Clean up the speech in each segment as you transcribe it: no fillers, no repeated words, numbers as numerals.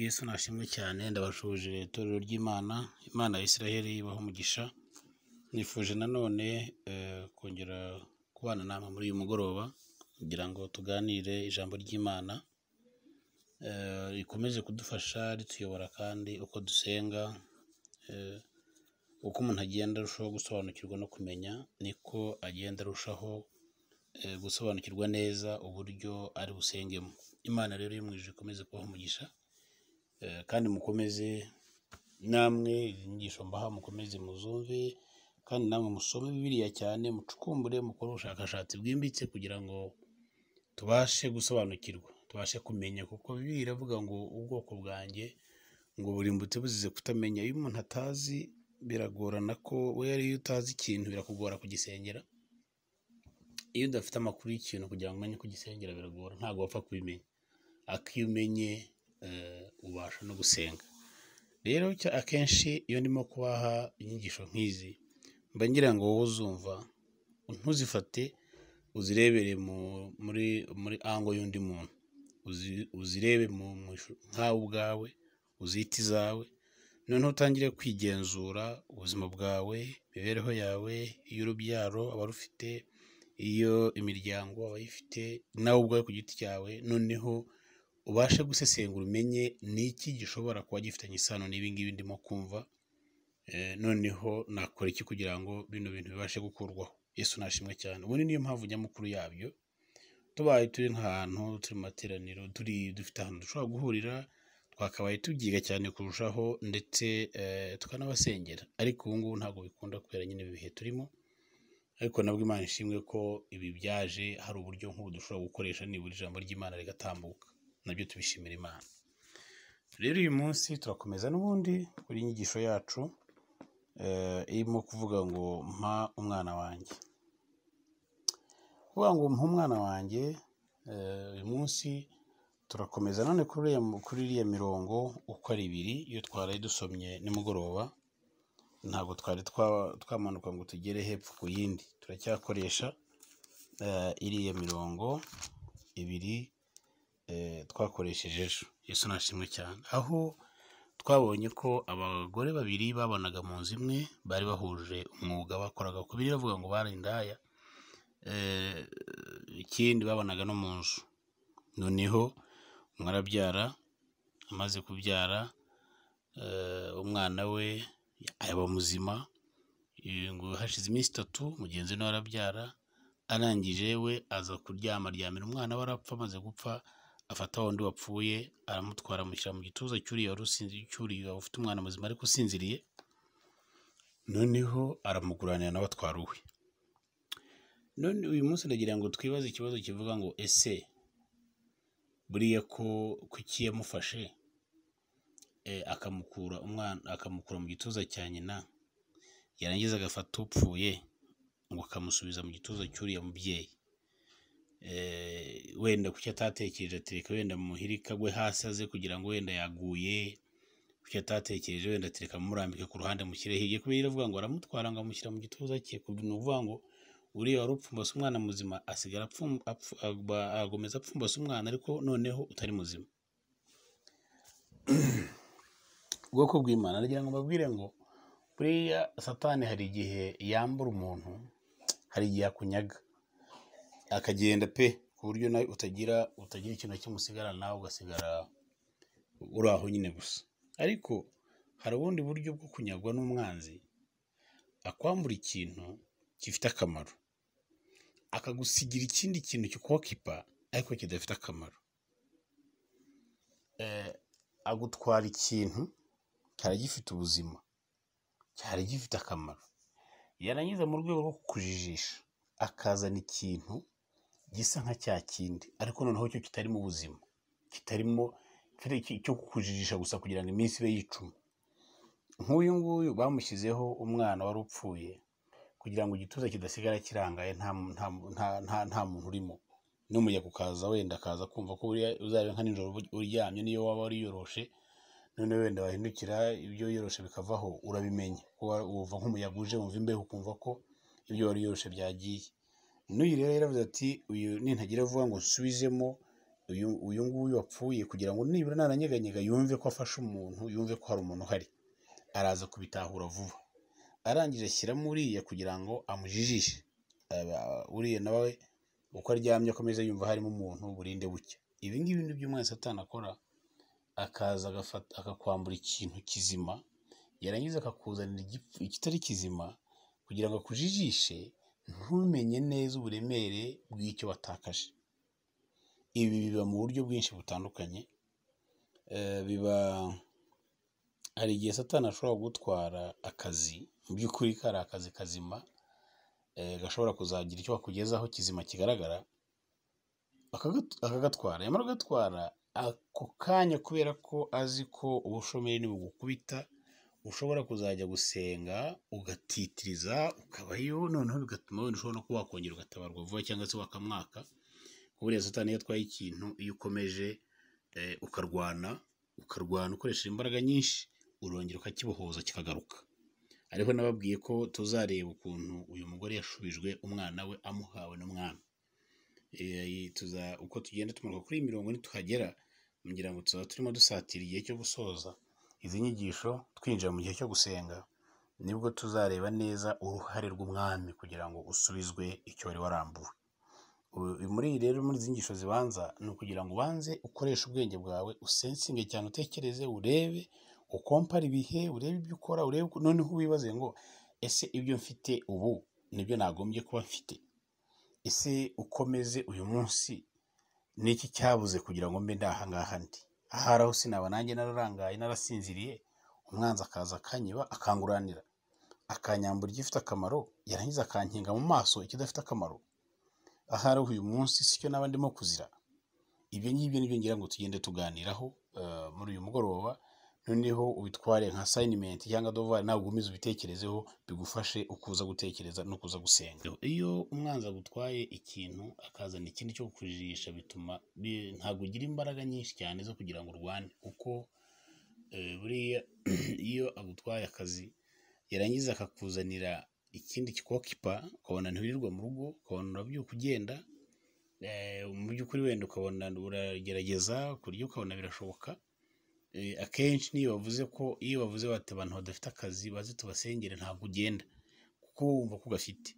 Yesu nashimwe cyane, ndabashuje itorero ry'Imana, Imana ya Isiraheli ibahe umugisha. Nifuje nanone kongera kubana namwe muri uyu mugoroba kugira ngo tuganire ijambo ry'Imana rikomeze kudufasha, rituyobora kandi uko dusenga, uko umuntu agenda arushaho gusobanukirwa no kumenya, niko agenda arushaho gusobanukirwa neza uburyo ari busengemo. Imana rero yo mu ijuru ikomeze kubaha umugisha, kandi mukomeze namwe inyigisho mbaha mukomeze muzumve, kandi namwe musome Bibiliya cyane, mucukumbure, mukore ubushakashatsi bwimbitse kugira ngo tubashe gusobanukirwa, tubashe kumenya, kuko Bibiliya iravuga ngo ubwoko bwanjye ngo burimbutse buzize kutamenya. Iyo umuntu atazi biragorana ko we, iyo utazi ikintu birakugora kugisengera. Iyo udafite amakuru y'ikintu kugira ngo umenye kugisengera biragora, ntabwo wapfa kubimenya. Ariko iyo umenye ubasha no gusenga. Rero akenshi iyo ndimo kubaha inyigisho nk'izi, mba ngira ngo wowe uzumva ntuzifate uzirebere muri ango y'undi muntu, uzirebe nkawe ubwawe, uzite izawe, noneho utangire kwigenzura ubuzima bwawe, imibereho yawe, iy'urubyaro abarufite, iyo imiryango abayifite, nawe ubwawe ku giti cyawe, noneho ubashe gusesengura umenye ni iki gishobora kuba gifitanye isano n'ibi ngibi ndimo kumva, noneho nakora iki kugira ngo bino bintu bibashe gukurwaho. Yesu nashimwe cyane. Ubundi niyo mpamvu nyamukuru yabyo, tubaye turi nk'ahantu turi mu materaniro, turi dufite ahantu dushobora guhurira, twakabaye tubyiga cyane kurushaho, ndetse tukanabasengera. Ariko ubu ngubu ntabwo bikunda kubera nyine ibi bihe turimo. Ariko nabwo Imana ishimwe ko ibi byaje, hari uburyo nk'ubu dushobora gukoresha nibura ijambo ry'Imana rigatambuka, nabyo tubishimira Imana. Rero uyu munsi turakomeza n'ubundi kuri inyigisho yacu irimo kuvuga ngo mpa umwana wanjye. Kuvuga ngo mpa umwana wanjye, uyu munsi turakomeza none kuri iriya mirongo uko ari ibiri iyo twaraye dusomye nimugoroba. Ntabwo twari twamanuka ngo tugere hepfo ku yindi, turacyakoresha iriya mirongo ibiri twakoresheje ejo. Yesu nashimwe cyane. Aho twabonye ko abagore babiri babanaga mu nzu imwe, bari bahuje umwuga bakoraga, ku biri bavuga ngo bari indaya, ikindi babanaga no mu nzu. Noneho umwe arabyara, amaze kubyara umwana we aba muzima, ngo hashize iminsi 3 mugenzi we nawe arabyara, arangije we aza kuryama, aryamira umwana we arapfa. Amaze gupfa afata wundi wapfuye aramutwara, amushyira mu gituza cy'uriya wari usinziriye, cy'uriya ufite umwana muzima ariko usinziriye, noneho aramuguranira nawe atwara uwe. None uyu munsi ndagira ngo twibaze ikibazo kivuga ngo ese buriya ko kuki yamufashe akamukura umwana, akamukura mu gituza cya nyina, yarangiza agafata upfuye ngo akamusubiza mu gituza cy'uriya mubyeyi? Wenda kuki atatekereje ati reka wenda muhirike agwe hasi aze kugira ngo wenda yaguye? Kuki atatekereje wenda ati reka murambike ku ruhande mushyire hirya? Kubera iravuga ngo aramutwara ngo amushyira mu gituza cye, ni ukuvuga ngo uriya wari upfumbase umwana muzima asigara agomeza apfumbase umwana, ariko noneho utari muzima. Ubwoko bw'Imana, nagira ngo mbabwire ngo buriya Satani hari igihe yambura umuntu, hari igihe akunyaga akagenda pe, ku buryo nawe utagira ikintu kimusigara, nawe ugasigara uri aho nyine gusa. Ariko hari ubundi buryo bwo kunyagwa n'umwanzi, akwambura ikintu gifite akamaro, akagusigira ikindi kintu kikokipa ariko kidafite akamaro. Agutwara ikintu cyari gifite ubuzima, cyari gifite akamaro, yarangiza mu rwego rwo kukujijisha akazana ikintu gisa nka cya kindi, ariko noneho cyo kitarimo ubuzima, kitarimo cyo kukujijisha gusa kugira ngo iminsi ibe yicuma. Nk'uyu nguyu bamushyizeho umwana wari upfuye kugira ngo igituza kidasigara kirangaye, nta muntu urimo, n'umuyaga ukaza wenda akaza kumva ko uzareba nka nijoro uryamye, niyo waba wariyoroshe, none wenda wahindukira ibyo wiyoroshe bikavaho, urabimenya wumva nk'umuyaga uje, wumva imbeho, ukumva ko ibyo wari wiyoroshe byagiye. N'uyu rero yaravuze ati uyu nintagira vuba ngo nsubizemo Uyu nguyu wapfuye kugira ngo nibura nananyeganyega yumve ko afashe umuntu, yumve ko hari umuntu uhari, araza kubitahura vuba. Arangije ashyiramo uriya kugira ngo amujijishe, uriya nawe uko aryamye akomeza yumva harimo umuntu burinde bucya. Ibi ngibi ni byo umwanzi Satani akora, akaza akakwambura ikintu kizima, yarangiza akakuzanira ikitari kizima kugira ngo akujijishe, ntumenye neza uburemere bw'icyo watakaje. Ibi biba mu buryo bwinshi butandukanye. Biba hari igihe Satani ashobora kugutwara akazi, mu by'ukuri kari akazi kazima, gashobora kuzagira icyo kakugezaho kizima kigaragara, akagatwara. Yamara kugatwara ako kanya, kubera ko azi ko ubushomeri nibugukubita ushobora kuzajya gusenga ugatitiriza ukabayo, noneho bigatuma wenda ushobora no kuba wakongera ugatabarwa vuba cyangwa se wakamwaka. Buriya Satani iyo atwaye ikintu, iyo ukomeje ukarwana ukoresheje imbaraga nyinshi, urongera ukakibohoza kikagaruka. Ariko nababwiye ko tuzareba ukuntu uyu mugore yashubijwe umwana we amuhawe n'umwami. Uko tugenda tumanuka kuri iyi mirongo, nituhagera ngira ngo tuzaba turimo dusatira igihe cyo gusoza izi nyigisho, twinjira mu gihe cyo gusenga, nibwo tuzareba neza uruhare rw'umwami kugira ngo usubizwe icyo wari warambuwe. Muri iyi rero, muri izi nyigisho zibanza, ni ukugira ngo ubanze ukoreshe ubwenge bwawe, usensinge cyane, utekereze, urebe, ukompare ibihe, urebe ibyo ukora, urebe noneho wibaze ngo ese ibyo mfite ubu nibyo nagombye kuba mfite? Ese ukomeze uyu munsi ni iki cyabuze kugira ngo mbe ndi aha ngaha ndi? Ahari aho sinaba nanjye nararangaye, narasinziriye, umwanzi akaza akanyiba, akanguranira, akanyambura igifite akamaro, yarangiza akankinga mu maso ikidafite akamaro. Ahari uyu munsi sicyo naba ndimo kuzira. Ibyo ngibyo nibyo ngira ngo tugende tuganiraho muri uyu mugoroba, noneho ubitware nka assignment cyangwa devoir, nawe ugumize ubitekerezeho, bigufashe ukuza gutekereza no kuza gusenga. Iyo umwanzi agutwaye ikintu akazana ikindi cyo kukujijisha, bituma ntabwo ugira imbaraga nyinshi cyane zo kugira ngo urwane, kuko buriya iyo agutwaye akazi yarangiza akakuzanira ikindi kikokipa, ukabona ntiwirirwa mu rugo, ukabona urabyuka ugenda, mu by'ukuri wenda ukabona uragerageza kurya ukabona birashoboka. Akenshi niyo bavuze ko, iyo bavuze bati abantu badafite akazi baze tubasengere, ntabwo ugenda kuko wumva ko ugafite.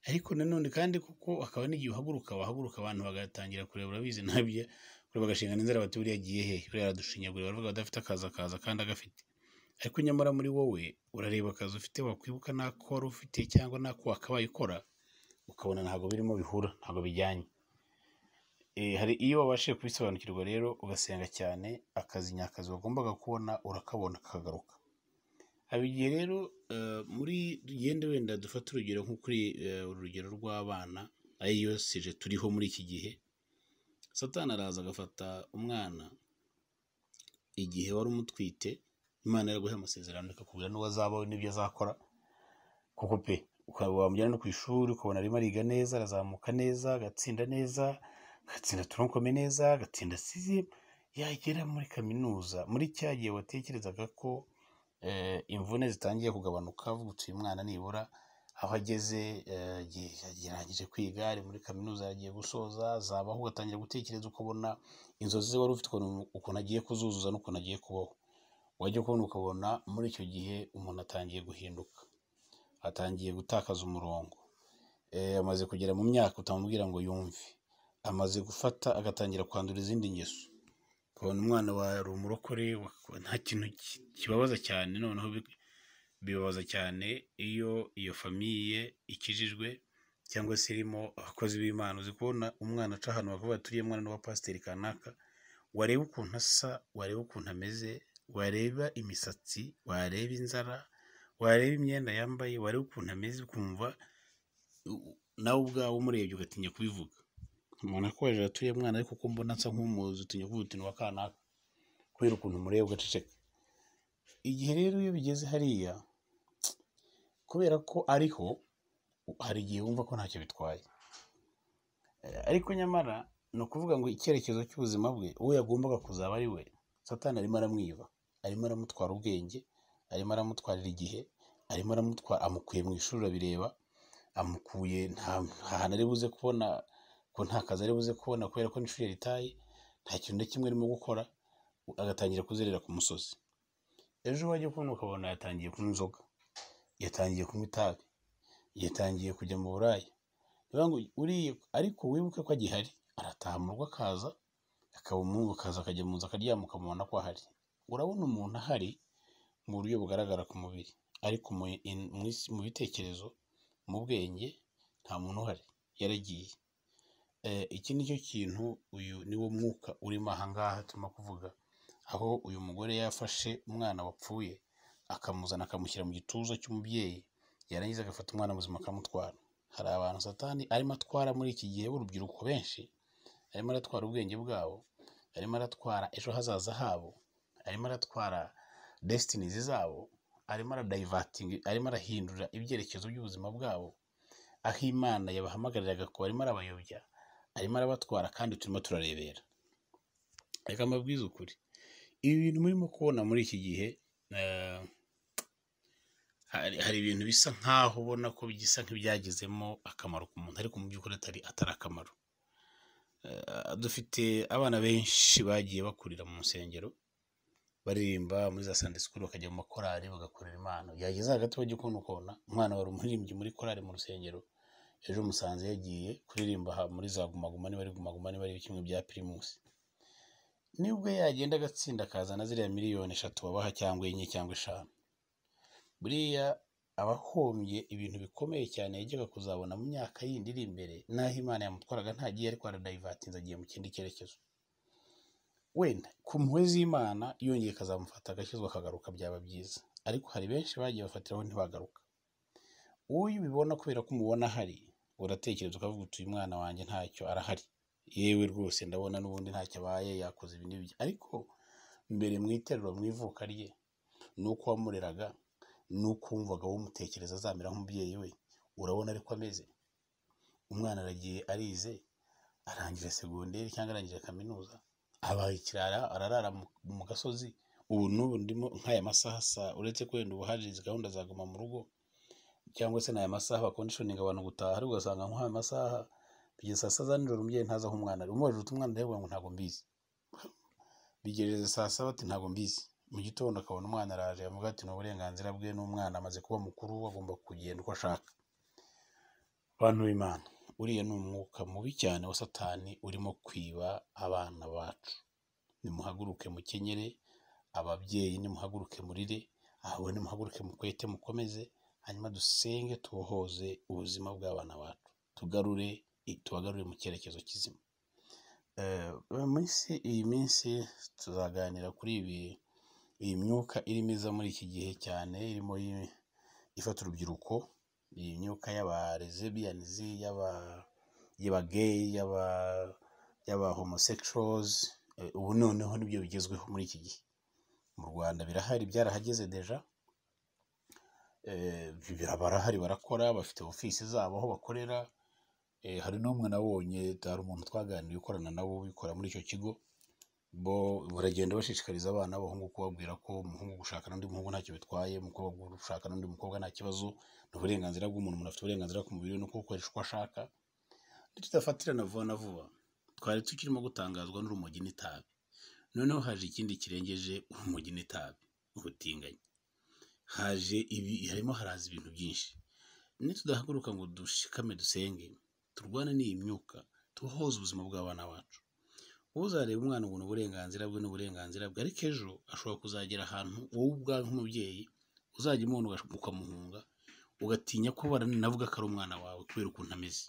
Ariko nanone kandi kuko hakaba n'igihe uhaguruka, wahaguruka abantu bagatangira kureba, urabizi nabyo, kureba bagashinga n'inzara bati buriya agiye he, buriya aradushinyagurira, baravuga adafite akazi akaza kandi agafite. Ariko nyamara muri wowe urareba akazi ufite, wakwibuka n'ako wari ufite cyangwa n'ako wakabaye ukora, ukabona ntabwo birimo bihura, ntabwo bijyanye. Hari iyo wabashije kubisobanukirwa rero ugasenga cyane, akazi nyakazi wagombaga kubona urakabona kakagaruka. Haba igihe rero muri tugende wenda dufate urugero nko kuri urugero rw'abana, ariyo sije turiho muri iki gihe. Satani araza agafata umwana igihe wari umutwite, Imana yaraguhaye amasezerano ikakubwira n'uwo azabaho n'ibyo azakora, kuko pe ukaba wamujyana no ku ishuri ukabona arimo ariga neza, arazamuka neza, agatsinda neza, agatsinda toronkome neza, agatsinda sizi, yagera muri kaminuza, muri cya gihe watekerezaga ko imvune zitangiye kugabanuka, uvuga uti uyu mwana nibura aho ageze, yarangije kwiga, ari muri kaminuza, yagiye gusoza, azabaho, ugatangira gutekereza ukabona inzozi ze wari ufite ukuntu agiye kuzuzuza n'ukuntu agiye kubaho. Wajya kubona ukabona muri icyo gihe umuntu atangiye guhinduka, atangiye gutakaza umurongo, amaze kugera mu myaka utamubwira ngo yumve, amaze gufata agatangira kwandura izindi ngeso. Ukabona umwana wawe ari umurokore, nta kintu kibabaza cyane, noneho bibabaza cyane iyo iyo famiye ikijijwe cyangwa se irimo abakozi b'Imana. Uzi kubona umwana aca ahantu bakavuga bati uriya mwana ni uwa pasiteri kanaka, wareba ukuntu asa, wareba ukuntu ameze, wareba imisatsi, wareba inzara, wareba imyenda yambaye, wareba ukuntu ameze, ukumva nawe ubwawe umurebye ugatinya kubivuga. Umuntu akubajije ati uriya mwana ariko ko mbona nsa nk'umuzi, utinya kuvuga uti ni uwa kanaka, kubera ukuntu umureba ugaceceka. Igihe rero iyo bigeze hariya, kubera ko ariho, hari igihe wumva ko ntacyo bitwaye. Ariko nyamara ni ukuvuga ngo icyerekezo cy'ubuzima bwe, uwo yagombaga kuzaba ari we, Satani arimo aramwiba, arimo aramutwara ubwenge, arimo aramutwarira igihe, arimo aramutwara, amukuye mu ishuri urabireba, amukuye nta hantu ari buze kubona, ko nta kazi ari buze kubona kubera ko n'ishuri yaritaye. nta kintu na kimwe arimo gukora, agatangira kuzerera ku musozi. Ejo wajya kubona ukabona yatangiye kunywa inzoga, yatangiye kunywa itabi, yatangiye kujya mu buraya. Uriya ariko wibuke ko agihari, arataha mu rugo akaza, akaba umuhungu akaza akajya mu nzu akaryama ukamubona ko ahari. Urabona umuntu ahari mu buryo bugaragara ku mubiri, ariko mu bitekerezo, mu bwenge nta muntu uhari, yaragiye. Iki ni cyo kintu, uyu ni wo mwuka urimo aha ngaha turimo kuvuga, aho uyu mugore yafashe umwana wapfuye akamuzana akamushyira mu gituza cy'umubyeyi, yarangiza agafata umwana muzima akamutwara. Hari abantu Satani arimo atwara muri iki gihe b'urubyiruko benshi, arimo aratwara ubwenge bwabo, arimo aratwara ejo hazaza habo, arimo aratwara destinies zabo, arimo aradivertinga, arimo arahindura ibyerekezo by'ubuzima bwabo, aho Imana yabahamagariraga ko arimo arabayobya, arimo arabatwara, kandi turimo turarebera. Reka mbabwize ukuri, ibi bintu murimo kubona muri iki gihe, hari ibintu bisa nkaho ubona ko bisa nk'ibyagizemo akamaro ku muntu, ariko mu by'ukuri atari akamaro. Dufite abana benshi bagiye bakurira mu nsengero, baririmba muri za Sunday school, bakajya mu makorari bagakorera Imana. Yageze hagati bajya kubona ukabona umwana wari umuririmbyi muri korari mu rusengero, ejo musanze yagiye kuririmba muri za Guma Guma, niba ari Guma Guma, niba ari kimwe bya Primus. Nibwo yagenda agatsinda akazana ziriya miliyoni 3 babaha, cyangwa 4 cyangwa 5, buriya aba ahombye ibintu bikomeye cyane yajyaga kuzabona mu myaka yindi iri imbere, n'aho Imana yamutwaraga ntagiye, ariko aradivertinze agiye mu kindi cyerekezo. Wenda ku mpuhwe z'Imana yongeye akazamufata agashyizwa akagaruka, byaba byiza, ariko hari benshi bagiye bafatiraho ntibagaruka. Uyu ubibona kubera ko umubona ahari, uratekereza ukavuga uti uyu mwana wanjye ntacyo arahari, yewe rwose ndabona n'ubundi ntacyo abaye, yakoze ibi n'ibyo. Ariko mbere mu iterura, mu ivuka rye, nuko wamureraga, nuko wumvaga wumutekereza azamera nk'umubyeyi we, urabona ariko ameze. Umwana aragiye arize, arangije segonderi cyangwa arangije kaminuza, abaye ikirara, ararara mu gasozi. Ubu n'ubu ndimo nk'aya masaha sa, uretse ko wenda ubu haje izi gahunda za guma mu rugo, cyangwa se n'aya masaha baconditioninga abantu gutaha, ariko ugasanga nk'aya masaha bigeze saa 7 za nijoro umubyeyi ntazi aho umwana ari. Umubajije uti umwana aravuga ngo ntabwo mbizi. Bigejeje saa 7 ati ntabwo mbizi. Mu gitondo akabona umwana araje, avuga ati ni uburenganzira bwe, n'umwana amaze kuba mukuru, agomba kugenda uko ashaka. Bantu b'Imana, uriya ni umwuka mubi cyane wa Satani urimo kwiba abana bacu. Nimuhaguruke mukenyere, ababyeyi nimuhaguruke murire, ahubwo nimuhaguruke mukwete mukomeze, hanyuma dusenge tubohoze ubuzima bw'abana bacu, tubagarure mu cyerekezo kizima. Iyi minsi tuzaganira kuri iyi myuka irimo iza muri iki gihe cyane, irimo ifata urubyiruko, iyi myuka y'aba lesbians, y'aba gay, y'aba homosexuals. Ubu noneho nibyo bigezweho muri iki gihe. Mu Rwanda birahari, byarahageze déjà, barahari barakora, bafite ofisi zabo aho bakorera. Hari n'umwe nabonye, hari umuntu twaganiriye ukorana nabo, ubikora muri icyo kigo, bo baragenda bashishikariza abana b'abahungu kubabwira ko umuhungu gushaka n'undi muhungu ntacyo bitwaye, umukobwa gushaka n'undi mukobwa nta kibazo, ni uburenganzira bw'umuntu, umuntu afite uburenganzira ku mubiri we no kuwukoresha uko ashaka. Tudafatirana vuba na vuba, twari tukirimo gutangazwa n'urumogi n'itabi, noneho haje ikindi kirengeje urumogi n'itabi, ubutinganyi. Haje ibi, harimo haraza ibintu byinshi. Nitudahaguruka ngo dushikame dusenge, turwane n'iyi myuka, tubohoze ubuzima bw'abana bacu. Uzareba umwana ubona uburenganzira bwe n'uburenganzira bwe, ariko ejo ashobora kuzagera ahantu wowe ubwawe nk'umubyeyi uzajya umubona ukamuhunga, ugatinya ko baranavuga ko ari umwana wawe kubera ukuntu ameze.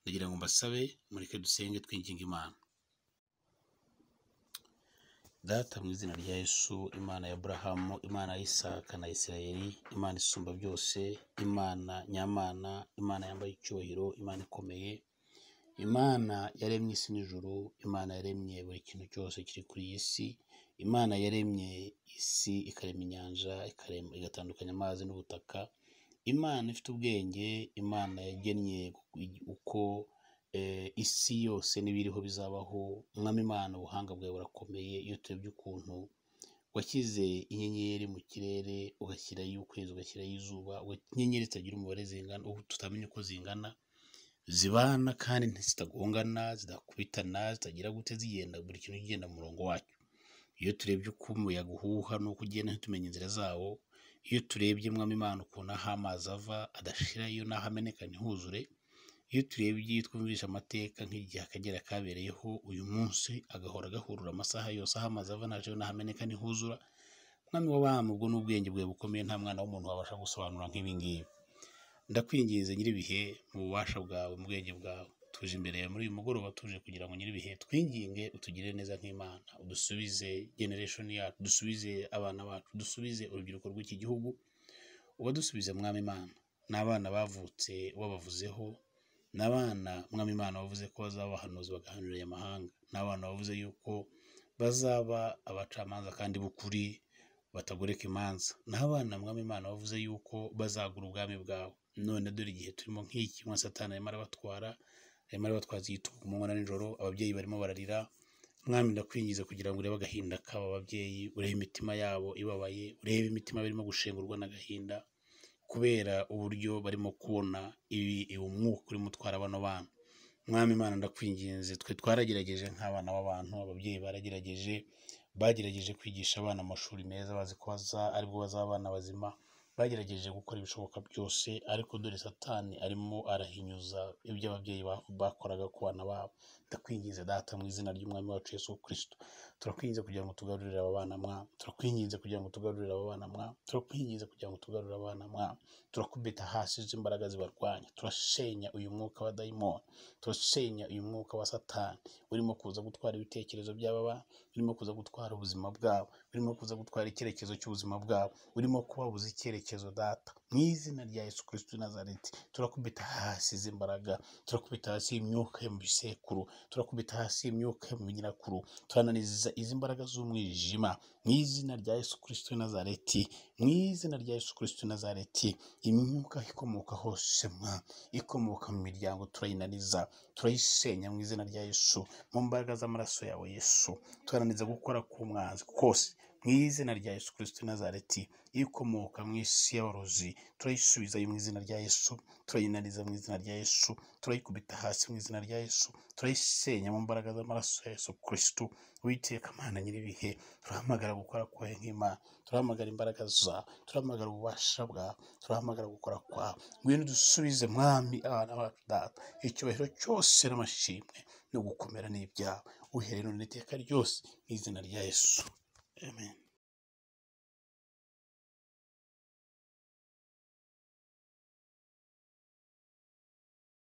Ndagira ngo mbasabe mureke dusenge twinginge Imana. Data, mu izina rya Yesu, Imana ya Aburahamu, Imana ya Isaka na Isirayeli, Imana isumba byose, Imana nyamana, Imana yambaye icyubahiro, Imana ikomeye, Imana yaremye isi n'ijuru, Imana yaremye buri kintu cyose kiri kuri iyi si, Imana yaremye isi, ikarema inyanja, igatandukanya amazi n'ubutaka, Imana ifite ubwenge, Imana yagennye uko isi yose n'ibiriho bizabaho. Mwami Imana, ubuhanga bwawe burakomeye. Iyo turebye ukuntu washyize inyenyeri mu kirere, ugashyirayo ukwezi, ugashyirayo izuba, inyenyeri zitagira umubare zingana, ubu tutamenya uko zingana. zibana kandi zitagongana, zidakubitana, zitagira gute, zigenda buri kintu kigenda mu murongo wacyo. Iyo turebye uko umuyaga uhuha n'uko ugenda ntitumenye inzira zawo, iyo turebye Mwami Imana ukuntu aho amazi ava adashirayo n'aho ameneka ntihuzure, iyo turebye iyo twumvishe amateka nk'igihe Akagera kabereyeho uyu munsi agahora gahurura amasaha yose, aho amazi ava ntajeyo n'aho ameneka ntihuzura, Mwami w'abami, ubwo n'ubwenge bwawe bukomeye, nta mwana w'umuntu wabasha gusobanura nk'ibi ngibi. Ndakwinginze nyir'ibihe, mu bubasha bwawe, mu bwenge bwawe, tuje imbere yawe muri uyu mugoroba, tuje kugira ngo nyir'ibihe twinginge utugirire neza nk'Imana, udusubize generation yacu, dusubize abana bacu, dusubize urubyiruko rw'iki gihugu, ubadusubize Mwami Imana. Ni abana bavutse wabavuzeho, ni abana Mwami Imana wavuze ko bazaba abahanuzi bagahanurira aya mahanga, ni abana wavuze yuko bazaba abacamanza kandi b'ukuri batagoreka imanza, ni abana Mwami Imana wavuze yuko bazagura ubwami bwawe. None dore igihe turimo nk'iki, mwa Satani arimo arabatwara, arimo arabatwaza igitugu ku manywa na nijoro, ababyeyi barimo bararira. Mwami ndakwinginze kugira ngo urebe agahinda k'aba babyeyi, urebe imitima yabo ibabaye, urebe imitima barimo gushengurwa n'agahinda kubera uburyo barimo kubona ibi umwuka urimo utwara bano bana. Mwami Imana ndakwinginze, twe twaragerageje nk'abana b'abantu, ababyeyi baragerageje, bagerageje kwigisha abana amashuri meza bazi ko aribwo bazaba abana bazima, bagerageje gukora ibishoboka byose, ariko dore Satani arimo arahinyuza ibyo ababyeyi bakoraga ku bana babo. Ndakwinginze Data mu izina ry'Umwami wacu Yesu Kristo, turakwinginze kugira ngo tugarurire aba bana Mwami, turakwinginze kugira ngo tugarurire aba bana Mwami, turakwinginze kugira ngo tugarurire abana Mwami. Turakubita hasi izo imbaraga zibarwanya, turasenya uyu mwuka wa dayimoni, turasenya uyu mwuka wa Satani urimo kuza gutwara ibitekerezo by'aba bana, urimo kuza gutwara ubuzima bwabo, urimo kuza gutwara icyerekezo cy'ubuzima bwabo, urimo kubabuza icyerekezo Data. Mu izina rya Yesu Kristo w'i Nazareti, turakubita hasi izi mbaraga, turakubita hasi imyuka yo mu bisekuru, turakubita hasi imyuka yo mu binyirakuru, turananiza izi mbaraga z'umwijima mu izina rya Yesu Kristo w'i Nazareti, mu izina rya Yesu Kristo w'i Nazareti. Imyuka ikomoka hose mwa, ikomoka mu miryango turayinaniza, turayisenya mu izina rya Yesu, mu mbaraga z'amaraso yawe Yesu. Turananiza gukora k'umwanzi kose mu izina rya Yesu Kristo w'i Nazareti. Ikomoka mu isi y'abarozi turayisubizayo mu izina rya Yesu, turayinaniza mu izina rya Yesu, turayikubita hasi mu izina rya Yesu, turayisenya mu mbaraga z'amaraso ya Yesu Kristo. Uwiteka Mana nyir'ibihe, turahamagara gukora kwawe nk'Imana, turahamagara imbaraga zawe, turahamagara ububasha bwawe, turahamagara gukora kwawe. Ngwino dusubize Mwami abana bacu Data, icyubahiro cyose n'amashimwe no gukomera n'ibyawe, uhereye none iteka ryose mu izina rya Yesu. Amen.